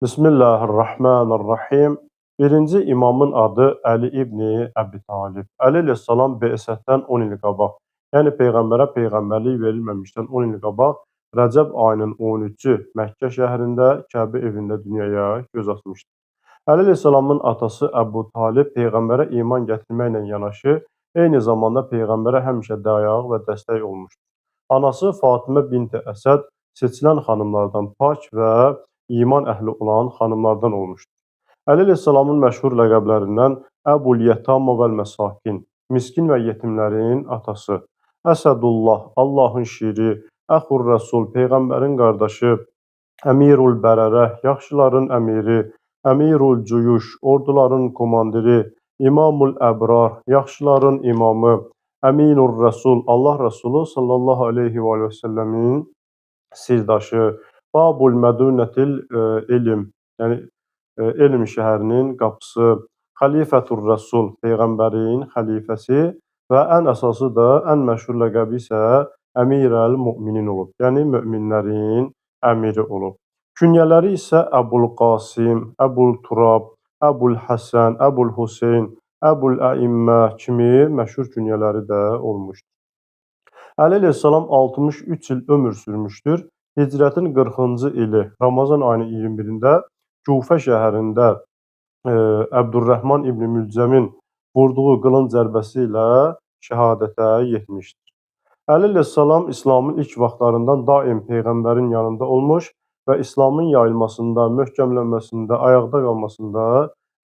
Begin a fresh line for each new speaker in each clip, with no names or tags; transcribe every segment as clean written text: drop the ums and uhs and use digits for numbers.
Bismillahirrahmanirrahim. Birinci imamın adı Əli ibni Əbi Talib. Əli əleyhissalam Bəsətdən 10 il qabaq, yəni peyğəmbərə peyğəmbərlik verilməmişdən 10 il qabaq Rəcəb ayının 13-cü Məkkə şəhərində Kəbə evində dünyaya göz açmışdı. Əli əleyhissalamın atası Əbu Talib peyğəmbərə iman gətirməklə yanaşı, eyni zamanda peyğəmbərə həmişə dayaq və dəstək olmuşdur. Anası Fatimə binti Əsəd seçilən xanımlardan, pak və iman əhli olan xanımlardan olmuşdur. Əli əleyhissalamın məşhur ləqəblərindən Əbul Yətama vəl Məsakin, miskin və yetimlərin atası, Əsədullah, Allahın şiri, Əxur Rəsul, peyğəmbərin qardaşı, Əmirul Bərərə, yaxşıların əmiri, Əmirul Cüyuş, orduların komandiri, İmamul Əbrar, yaxşıların imamı, Əminur Rəsul, Allah Rəsulu sallallahu əleyhi və səlləmin sirdaşı, Babul Mədunətil elm, yəni elm şəhərinin qapısı, Xəlifətur Rəsul, peyğəmbərin xəlifəsi və ən əsası da, ən məşhur ləqəbi isə Əmirəl Müminin olub, yəni möminlərin əmiri olub. Künyələri isə Əbul Qasım, Əbul Turab, Əbul Həsən, Əbul Hüseyn, Əbul Əimmə kimi məşhur künyələri də olmuşdur. Əli əleyhissalam 63 il ömür sürmüşdür. Hicrətin 40-cı ili Ramazan ayının 21-də Kufə şəhərində Əbdürrəhman ibn Mülcəmin vurduğu qılınc zərbəsi ilə şəhadətə yetmişdir. Əli əleyhissalam İslamın ilk vaxtlarından daim peyğəmbərin yanında olmuş və İslamın yayılmasında, möhkəmlənməsində, ayaqda qalmasında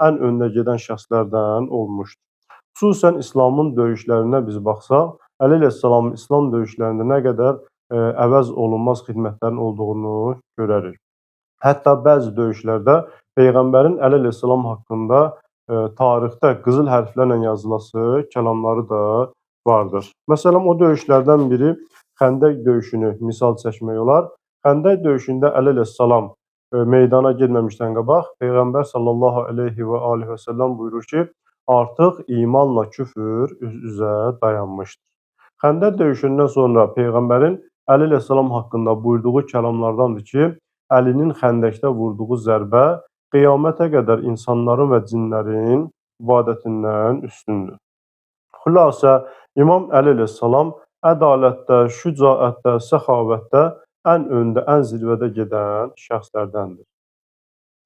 ən öndə gedən şəxslərdən olmuşdur. Xüsusən İslamın döyüşlərinə biz baxsaq, Əli əleyhissalamın İslam döyüşlərində nə qədər əvəz olunmaz xidmətlərin olduğunu görərik. Hətta bəzi döyüşlərdə peyğəmbərin Əli əleyhissalam haqqında tarixdə qızıl hərflərlə yazılası kəlamları da vardır. Məsələn, o döyüşlərdən biri Xəndək döyüşünü misal çəkmək olar. Xəndək döyüşündə Əli əleyhissalam meydana getməmişdən qabaq peyğəmbər sallallahu əleyhi və alihi və səlləm buyurur ki, artıq imanla küfür üz-üzə dayanmışdır. Xəndək döyüşündən sonra peyğəmbərin Əli əleyhissalam haqqında buyurduğu kəlamlardandır ki, Əlinin xəndəkdə vurduğu zərbə qiyamətə qədər insanların və cinlərin ibadətindən üstündür. Xülasə, İmam Əli əleyhissalam ədalətdə, şücaətdə, səxavətdə ən öndə, ən zirvədə gedən şəxslərdəndir.